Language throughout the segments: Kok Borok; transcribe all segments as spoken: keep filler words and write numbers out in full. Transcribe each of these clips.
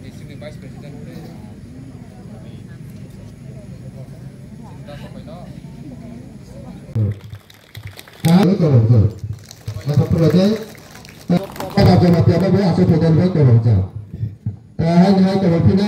District ni Vice President. Chini da sopai no. Kaham ni korokjak. Masa pura jai. Kaham jama tiap bai asal pura jai korokjak. Kaham ni hai korok pina.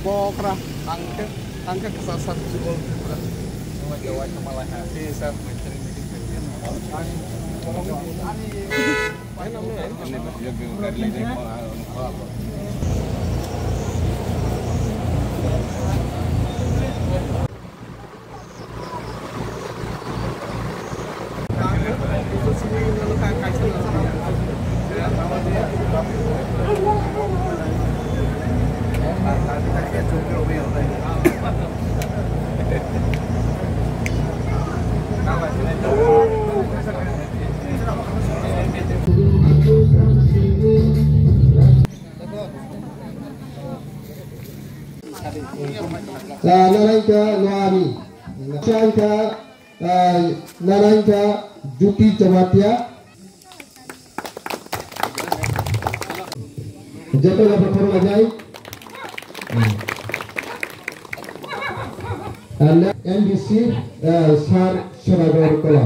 Bokra, ang khe, ang khe kwchar sir Jubal Tripura. Nwng bai khe waisa malai ha. Tei sir, ani Ah, Naraika Noami. Naraika, ah, Naraika Juti Jamatia. Joto joto khorok lainai. And N D C, ah, Sir Sodagar Kola.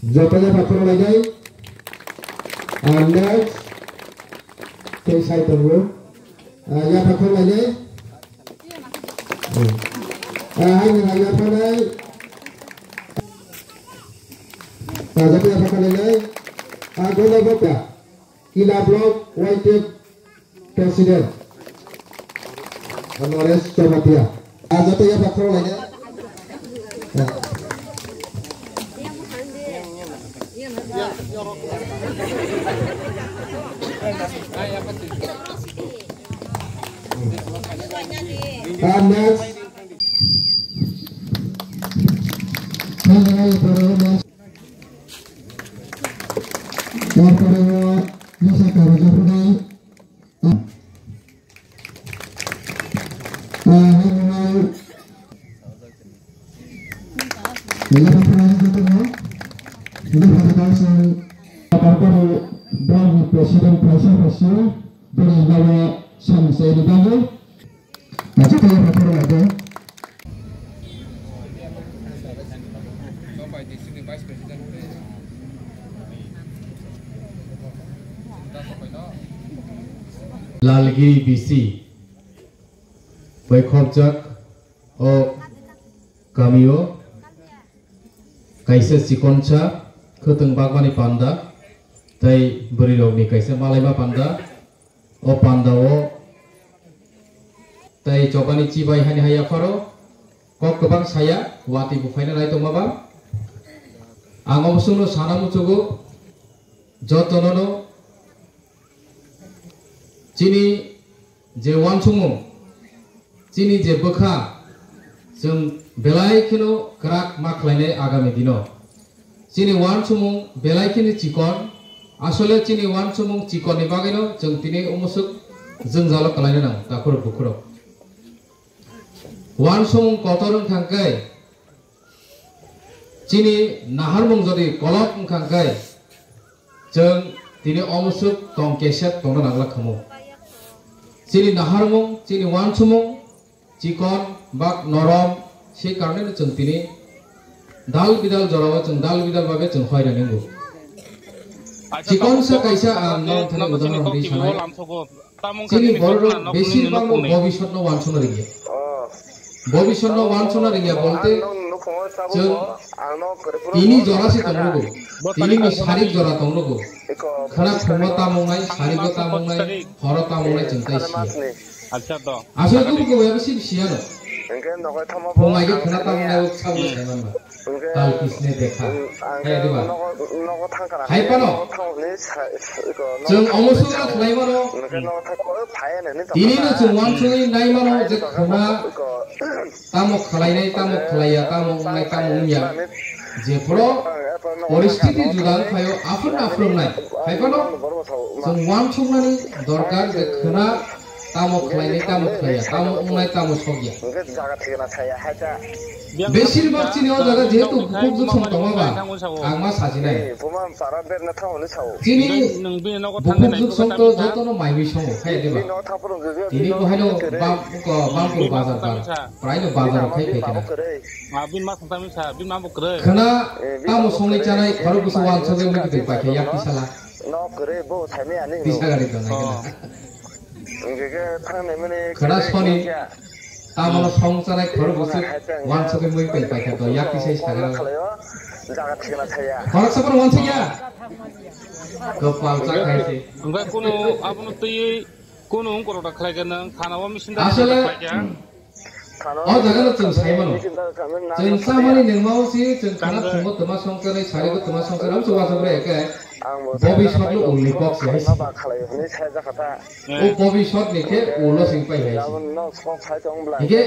Joto ya pathor lainai. Ah, next. Tei sai tongo. Ah, ya pathor lainai. Hmm. Ah, hai ni hai ya phanai. Ah, joto ya pathor lainai. Ah, golo bota. Ila Block Y T F President Naresh Jamatia. Ah, joto ya pathor lainai. Ah, next. Hello, hello, next. Tampore o masa karo joto nai. Ah, hai nai. Ini apa lagi joto nai? Ini pada kau sang. Tampore Brown President Prasa Prasa. Bini bawa sang saya dibangun. Nacha kaya pathor lage. Lalgiri B C bai khopjak o kamio kaisa chikonsa khwtwng bagmani panda tei bwrwirokni kaisa malaima panda. O pandao tei chobani chibai hani hai yapharo kok kwbang saya, watwi buphaina nai tongma ba. Ang omo chwngno sana muchugo, jotonono chini je wansukmung, chini je bwkha, chwng belai kheno kwrak ma khlainai agami dino. Chini wansukmung belai kheno chikon, asole chini wansukmung chikonni bagwino chwng tini umoswk jwngjalo kwlaina nango, takhurok bukhurok. Wansukmung kotor wngkha hwnkhe, chini naharmung jodi kolok wngkha hwnkhe, chwng tini omoswk tong kesep tongna nangla khamu. Chini naharmung, chini wansukmung chikon bak norom, se karone no chwng tini dal bidal jorao chwng dal bidal babe chwng hoirani wngo. Chikon sa kaisa ang nong thani udahoron di sanai. Chini borok besir bang bobisot no wansukna rwngya. Bobisot no wansukna rwngya bolte Chwng tini jora se tong rwgo, tini ni sarik jora tong rwgo. Khwna phungo tamo wngnai, sarigo tamo wngnai, horo tamo wngnai chwng tai siya. Aswk tubu kwbaibo sib siya no. Phungai khe khwna tamo wngnai, uk sabo sai manba. Tal kisne dekha. Hai diba? Hai pano. Chwng omo sura khlai mano. Tini no chwng uansugwi nai mano je khwna tamo khlainai, tamo khlaiya, tamo wngnai, tamo wngya. Jephuru poristhiti juda wngkhaio, aphuru aphuru wngnai. Hai phano chwng uansuknani dorkar je khwna tamo khlainai, tamo khlaiya, tamo wngnai, tamo sokya. Besir bak chini o jaga jehetu bukhuk juksong tongma ba, ang ma sajinai. Chini bukhuk juksong to jotono maiwi songo, hai diba? Tini bo haino bam-, ko Bamkul bazar bar. Praino bazar khai phaikha. Khwna tamo songwi chanai khorok bwswk uansugwi mui kwtwi paikha yak tisala. Tisa gari tongnai khwna. Khwna soni tamo song chanai khorok bwswk uansugwi mui kwtwi paikha to yak tisai sagra. Khorok sabar uansugya. Kwpal chak hai se. Hwnkhe kunu abono twiwi kunu wngkorok da khlai khe nwng thana o machine da khlai khe. O jaga no chwng sai mano. Chwng chamani nangma o si chwng khwna phungo twma songkhe nai sarigo twma songkhe nai amsa uansuk bai khe. Bobiswt no ulni kok se hai si. O bobiswt ni khe ulo sing pai hai si. Hingke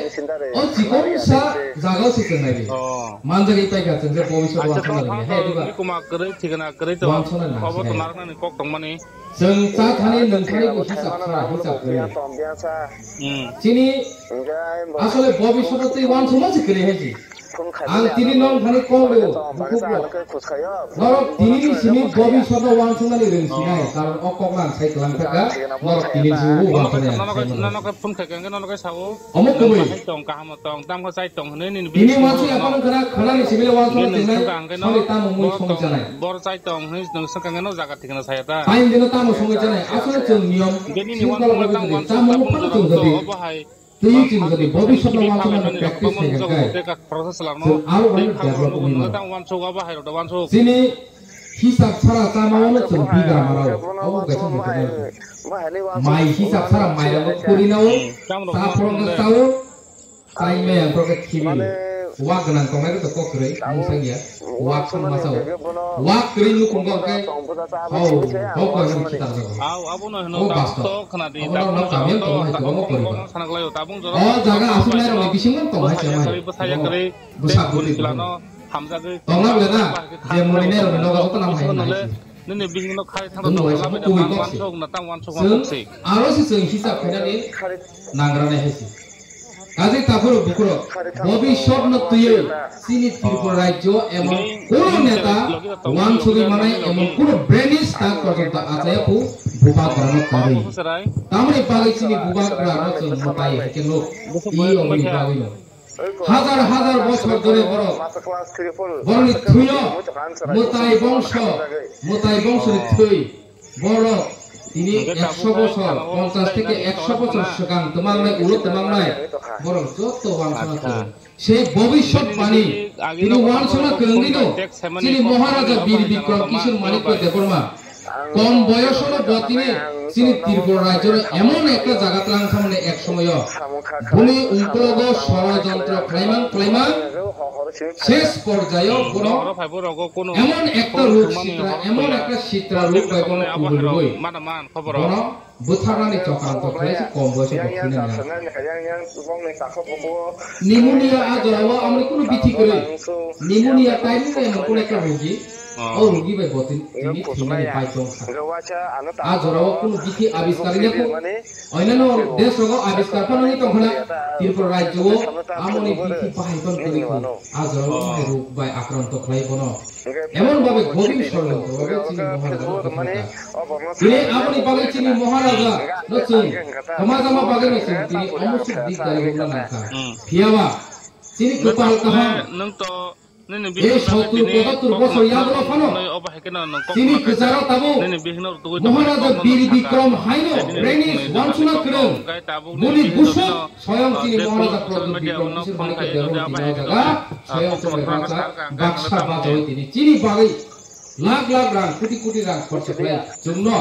o chikon sa jaga o si chwng nai di. Manjagwi pai kha chwng je bobiswt uansuk nai hai diba. Uansuk nai si hai. Chwng cha thani nwng thani bo hisab sa, hisab kwrwi. Chini asole bobiswt twi uansukma se kwrwi hai se. Ang tini nwng thani kok rw, bukhuk rw. Norok tini ni simi bobiswt uansuknani rwng sinai, karon o kok ang sai kwlang thaka, norok tini ni simi uansuknai ang sai mano. Omo kubui. Tini uansuk yaphano khwna, khwnani simi le uansukna tongnai, soni tamo mui songwi chanai. Bor chai tong hwnwi nwng swngkha khe no jaga thikna saya ta. Tain dino tamo songwi chanai, asole chwng niyom, singkolo bagwi jodi tamo phano chwng jodi twi chwng jodi bobiswt no uansukna practice khai kha khe, chwng aro bai develop wngwi mano. Chini hisab sara chama o no chwng biga maro, abo kaisa muchungma. Mai hisab sara mai rok khuri nao, ta phoro no chao. Chai maya kok khe khibi. Wak gwnang tongnai rok kok kwrwi, mungsa ya. Wak song masa o. Wak kwrwi nukung kok khe. Hau, hau kok khe khitan jago. Au, abo no hino. O bas to. Khna di. Abo no kami tong hai to mo kori ba. Sana klai o tabung jora. O jaga asuk nai rok ni bising tong hai chamai. Bwsa kwrwi. Bwsa kwrwi. Hamjagwi. Tong na bela na. Je mori nai rok ni nogo ko nam hai nai. Nini bising no khai thang. Dum to wai sa ko wi kok si. Aro si chwng hisab khainani nangra nai hai si. Kaje takhoro bukhoro, bobiswt no twiwi chini Tripura rajyo emon kono neta uansugwi manai emon kono brainish tak porjonto achaya phu bubagra no karwi. Tamoni bagwi chini bubagra no chwng mwtai hai khe nuk. I oboni bagwi no. Hajar hajar bosor dhore borok borokni thwio mwtai bongso, mwtai bongso ni thwi. Borok tini ekso bosor, ponchas theke ekso bosor swkang twmangnai, ulo twmangnai, borok joto uansukna kwrwng. Sei bobiswt bani tini uansukna kwrwngwi no chini Maharaja Bir Bikram Kishore Manikya Debbarma kom boyosono bo tini chini Tripura rajyoro emon ekta jaga tlang thangmani ek somoyo boni ungkologo sorojontro khlaimang khlaimang ses porjayo bono emon ekta ruk sitra, emon ekta sitra ruk bai bono kubui rwui bono bwtharnani chokranto khlai se kom boiso bo thwinani ang. Pneumonia a jorao amoni kunu bithi kwrwi. Pneumonia type ni emon kunu ekta rugi. O rugi bai bo tini thwinani bai tongkha. A jorao kunu bithi abiskar wngya kho. Oinano desh rogo abiskar phano wngwi tongkha na, Tripura rajyo o amoni bithi bahai phano kwrwi kho. A jorao bahai ruk bai akranto khlai bono. Emon bhabe gobir sorojontro bagwi chini Maharaja no kwthang kha. Tini aboni bagwi chini Maharaja no chwng kwmajama bagwi no chwng tini omo suk dik dari rwna nang kha. Phiya ba chini kwtal kaham nwng to Ei sottur pochottur bosor yagulo phano chini kwcharo tabuk Maharaja Bir Bikram haino British wansukna kwrwng boni busuk soyong chini Maharaja Pradyut Bikram Kishore Manikya Debbarma tini o jaga soyong chini raja baksa bajawi tini chini bagwi lakh lakh rang, koti koti rang khorcha khlai chwngno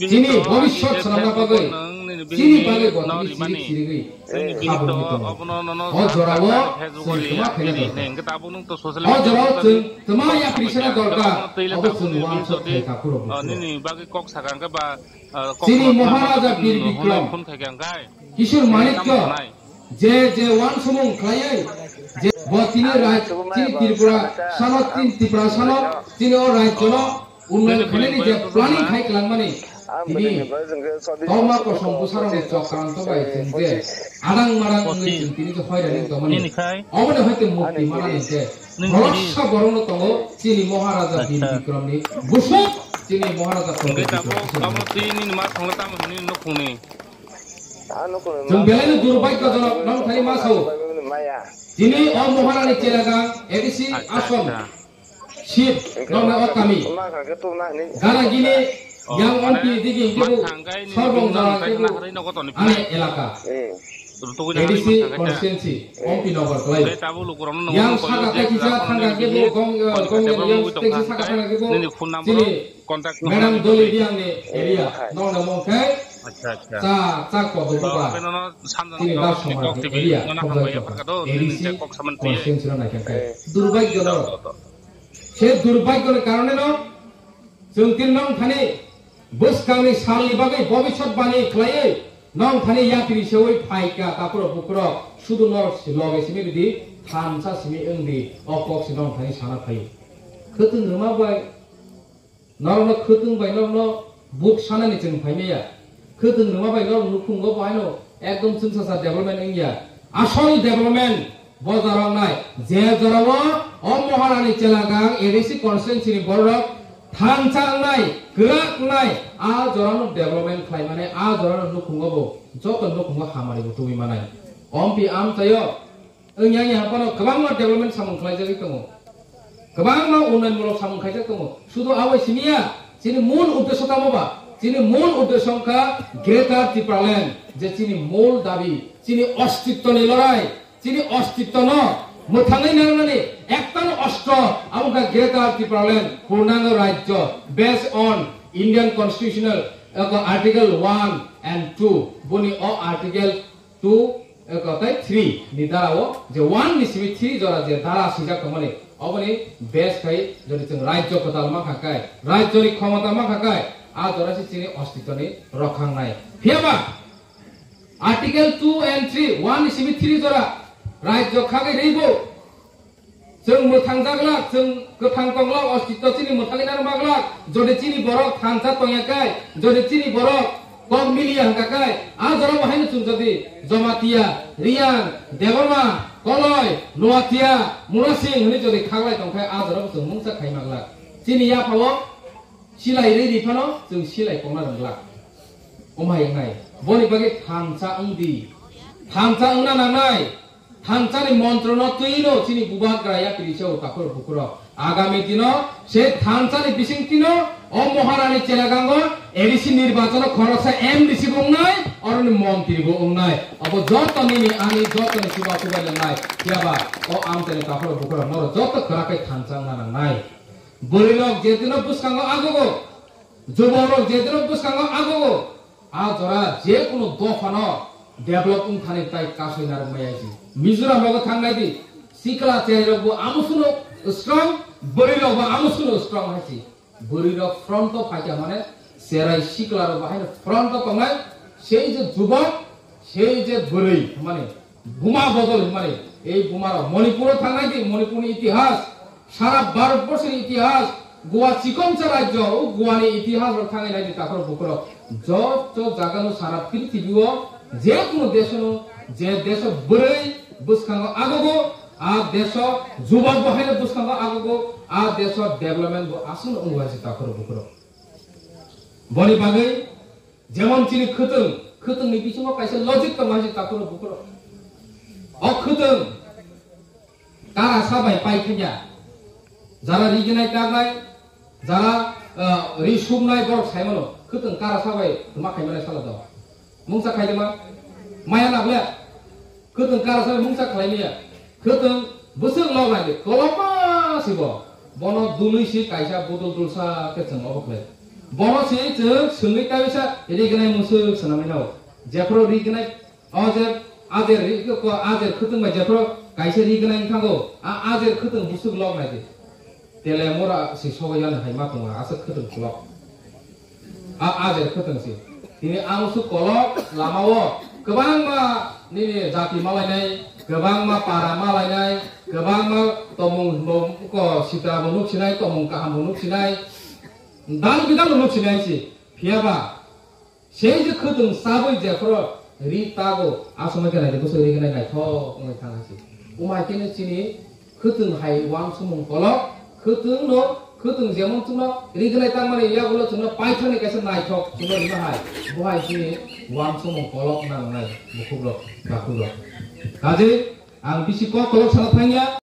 chini bhobishyot swnamna bagwi chini bagwi bo tini sirik sirigwi khaboni tongo. O jorao chwng kwma khaina dorkar. O jorao chwng kwma yapri sana dorkar. Obo chwng wansuk khai kha phuru buphuru. Chini Maharaja Bir Bikram Kishore Manikya je je wansumung khlaiwi je bo tini raj chini Tripura sano chini Tripura sano chini o rajyono unnayon khlainani je planning khai kwlangmani tini tongma kosom bwsarokni chokranto bai chwng je adang madang wngwi chwng tini je hoirani tongmani oboni hoite mukti manani je bhoroksa borokno tongo chini Maharaja Bir Bikramni busuk chini Maharaja Pradyut Bikram. Chwng belaino durbhagyojonok nong thani ma sao. Tini o Maharani Chelagang A D C ason seat nong o kami. Gana gini yang M P digi kebu sorbong jora kebu ane elaka. A D C constituency M P nobar kwlai. Yang saka tekisa thangka kebu gong gong yang tekisa saka thangka kebu chini Madam Doli Riang ni area nong na mong khe. Acha acha. Cha cha kodo ba. Tini da somar ni area khobjai kha. A D C constituency no naikha khe. Durbhagyo no. Se durbhagyo ni karone no chwng tin nong thani bwskang ni sal ni bagwi bobishyot bani khlaiwi nong thani yapri sewi phaikha tapuro bukro sudu no loge simi ridi thansa simi wngdi o kok si nong thani sana phai. Khwtwng rwma bai Norokno khwtwng bai norokno buk sanani chwng phaimaya. Khwtwng rwma bai norok nukhungo bo haino ekdom chwngsacha development wngya. Asol development bo jora wngnai. Je jorao o Maharani Chelagang A D C constituency ni borok thansa wngnai, kwrak wngnai, a jorano development khlaimani, a jorano nukhungo bo joto nukhungo hamari bo tubui manai. Ompi amchaio Wngya wngya haphano kwbangma development samung khlaijagwi tongo, kwbangma unnayonmulok samung khaijak tongo. Sudu abo simiya, chini mul uddesho tamo ba? Chini mul uddesho wngkha Greater Tipraland, je chini mul dabi, chini ostitwni lorai, chini ostitwno mwthangwi narwknani ektal ostro, abo wngkha Greater Tipraland, purnango rajyo, based on Indian Constitutional, eko Article one and two, boni o Article two, eko tei three ni dara o je one ni simi three jora je dara swijak tongmani, oboni base khai jodi chwng rajyo kwtal mankha kai, rajyoni khomota mankha kai, a jora se chini ostitwni rokhangnai. Phiyaba Article two and three, one ni simi three jora rajyo khagwi rwibo Chwng mwthangjaglak, chwng kwthang tonglak, ostitto chini mwthangwi narwkmaglak, jodi chini borok thansa tongya kai, jodi chini borok kok miliya hwnkha kai, a jorao haino chwng jodi Jamatia, Riyang, Debbarma, Koloi, Noatia, Murasing hwnwi jodi khaklai tongkhai, a jorao chwng mungsa khaimaglak. Chini yaphao silai rwi rwi phano chwng silai kongna rwngglak. Omo hai wngnai. Boni bagwi thansa wngdi. Thansa wngna nangnai. Thansani montrono twino chini bubagra yapri se o takhur bukhuro. Agami dino se thansani bisingtino o Maharani Chelagango A D C nirbachono khoroksa M D C bo wngnai, oroni montri bo wngnai. Abo joto nini ani jotoni chuba chubai nangnai. Phiyaba o amchaini takhur bukhuro noro joto kwrakhai thansa wngna nangnai. Bwrwirok je dino bwskango agogo, jubokrok je dino bwskango agogo, a jora je kunu dophano develop wngthani tai kasui narwk maya si. Mizoram rogo thangnai di, sikla cherairok bo amo suno strong, bwrwirok bo amo suno strong hai si. Bwrwirok front o phaikha mane cherai siklarok bo haino front o tongnai, sei je jubok, sei je bwrwi, mane Buma bodol hwnmani, ei bumarok Manipuro thangnai di, Manipurni itihas, sara Bharat borshoni itihas, Goa chikonsa rajyo, o Goani itihas rok thangwi nai di takhorok bukhorok. Joto jagano sara prithibi o, je kunu desono, je deso bwrwi bwskango agogo, a deso jubok bo haino bwskango agogo, a deso development bo aswkno wngo hai se takhorok bukhorok. Boni bagwi Jemon chini khwtwng, khwtwngni bisingo kaisa logic tongo hai se takhorok bukhorok. O khwtwng, Karasa bai pai thangya. Jara rignai tarnai, jara, ah, ri sumnai borok saimano, khwtwng karasa bai tuma khaimani sala do. Mungsa khaidima, maya nabya, khwtwng karasa bai mungsa khlaimaya, khwtwng bwswk lok laidi, kolokma sibo. Bono dului si kaisa budul dulsa khe chwng obo khlai. Bono si chwng swngwi kaisa rignai muswk swnamwi nao. Jephru rignai O je ajer ri-, ko ajer khwtwng bai jephru kaisa ri gwnang thango, a ajer khwtwng bwswk lok nai di. Tele mora si sogo yani hai ma tongo, aswk khwtwng kolok. A ajer khwtwng si. Tini ang su kolok lama o kwbangma nini jati malainai, kwbangma para malainai, kwbangma tomung bo ko sitra bo nuk sinai, tomung kaham bo nuk sinai. Dan bidal nuk sinai si. Phiya ba Sei je khwtwng chabwi jephru ri tago, a somoi khe naidi bwswk ri gwnai naithok wngwi thang hai se. Umai kheno chini khwtwng hai uansukmung kolok, khwtwng no, khwtwng jemon chwngno ri gwnai tangmani yagulo chwngno paithakni kaisa naithok chwngno rima hai, bo hai chini uansukmung kolok nangnai bukhukrok, takhukrok. Kaje ang bisi kok kolok sana thangya.